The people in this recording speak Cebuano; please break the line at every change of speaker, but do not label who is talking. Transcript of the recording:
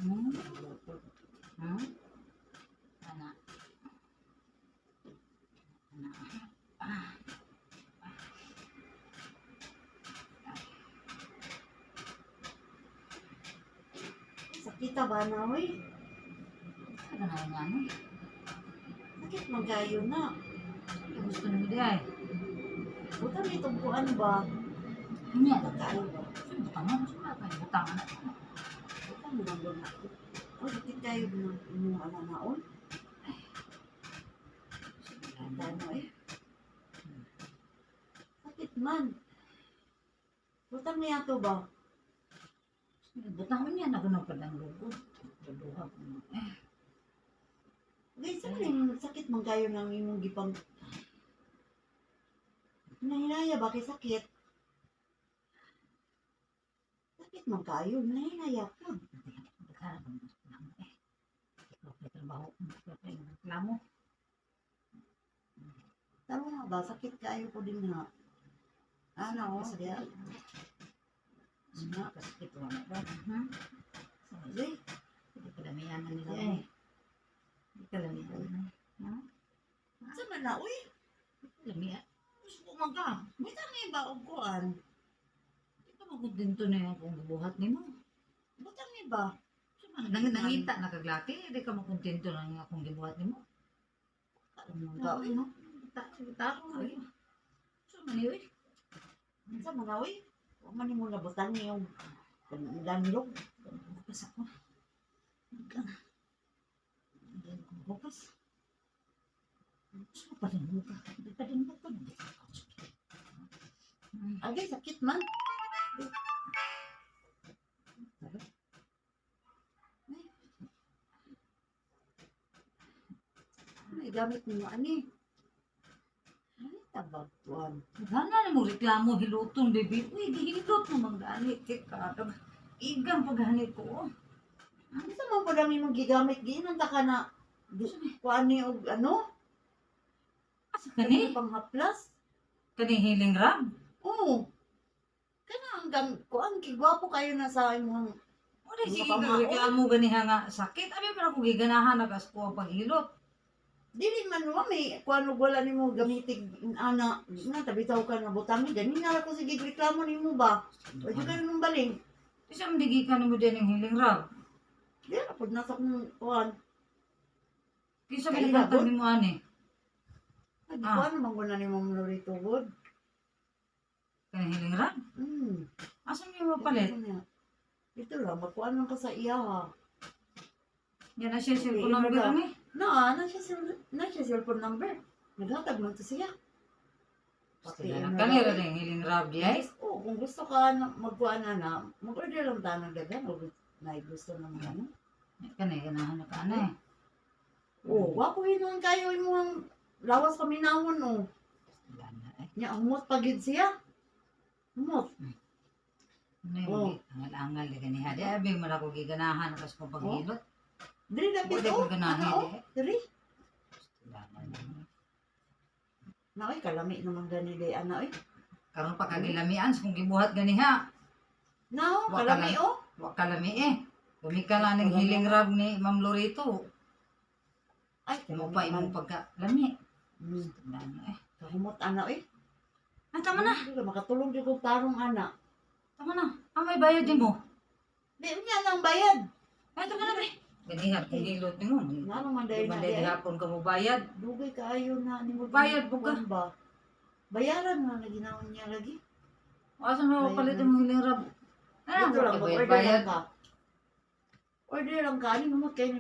Ana. Ana. Ah.
Sakita ba na, oy?
Ano na nga ano?
Sakit man kayo na.
Ano gusto nimo di ay?
Butang itong kuan ba?
Ano?
Nakain ba?
Butang ano? Sino ba butang na?
Butang mo lang doon na. Oh, sakit kayo ng imong ano naon? Ano eh? Sakit man. Butang niya to ba?
Butang niya na kuno pa lang lugod. Duha ko. Eh,
Guys, sa man sakit man kayo ng imong gipang Nahinaya ba kay sakit? Sakit man kayo, nahinaya po.
Daghan ko reklamo eh. Ikaw kay trabaho, ikaw kay reklamo.
Tama nga ba, sakit kayo po din ha. Ano, oh, diya.
Ano kasakit wala ba? Hmm?
Sige.
Hindi kalamian na nila eh. Hindi kalamian na. Ha?
Sa man na, uy.
Kalamian. Gusto ko man ka.
Butang iba og kuan.
Di ka makontento na yung kung buhat nimo.
Butang iba.
Nang nangita na kaglaki, di ka makontento na nga akong gibuhat nimo.
Ano ka, uy, no?
Ta ta ko. So man yun.
Sa man na, uy. Wa man nimo nabutang yung landlog.
Bukas ako. Bukas. Gusto pa rin mo ka. Di pa rin mo ka.
Agay, sakit man. Ano gamit nimo ani? Ano tabag tuan?
Gana na mo reklamo hiluton, baby. Uy, gihilot mo mang gani. Tika, igang paghanit ko. Oh.
Ano sa man po lang imong gigamit giinon ta ka na kuan ni og ano?
Asa kani?
Panghaplas?
Kani healing rub?
Oo. Kana ang gam kuan kay gwapo kayo na sa imong
Wala
Mga
sige
pamaon.
reklamo ganiha nga sakit. Abi para ko giganahan nagas ko ang paghilot.
Dili man wa may kuan og wala nimo gamitig ana na tabitaw ka na butang ni gani na ra ko sige reklamo nimo ba. Pwede ka nung baling.
Isa man digi ka nimo din ang healing rub.
Di ra pud na sa kong kuan.
Kinsa
Kay
man naghatag
labot?
nimo ani?
Ay,
Ah.
kuan naman ko na nimo mo tugod.
Kani healing rub? Asa niyo mapalit?
Dito lang magkuan lang ka sa iya ha.
Yan na siya cellphone
Okay,
number
iba.
ani.
Na siya cellphone number. Naghatag man to siya.
Basta na lang kani ra din healing rub di ay.
Oo, kung gusto ka na, magkuan na na, mag-order lang tayo ng daghan o na gusto ng ano.
Kani ganahan na ka ani.
Oo, wapo hinuon kayo imong lawas paminawon oh.
Wala na eh.
Nya humot pa gid siya. Humot.
Ano yung
Oh.
angal-angal di ganiha di abi man ako giganahan kas ko paghilot.
Diri dapit
Wala
oh.
ko ganahan
Ana oh,
di.
diri.
Wala na.
Na oy kalami naman gani day ana oy.
Karon pa kagilamian kung gibuhat ganiha.
Na oh,
Wa
kalami oh.
Wa kalami eh. Gumika na ning healing rub ni Ma'am Lorito.
Ay,
Mo
kalami
pa imong
man.
pagka lami. Wala na eh.
Kahumot ana oy.
Ah, tama na.
Di ka makatulong jud kog tarong ana.
Tama na. Ah, may bayad din mo.
Di unya lang bayad.
Ay, tama na, pre. Ganihan, kung hilot nimo.
Na naman
Di
day
man
na
dahil
day.
hapon ka mo bayad.
Dugay kaayo na nimo.
Bayad po ka.
Kuan ba? Bayaran na na ginawon niya lagi.
Asa mo
Bayad
palit
na.
ang healing rub? Ah,
Dito lang
bayad,
mag-order
bayad.
lang ka. Order lang ka ani mo kay ni ba?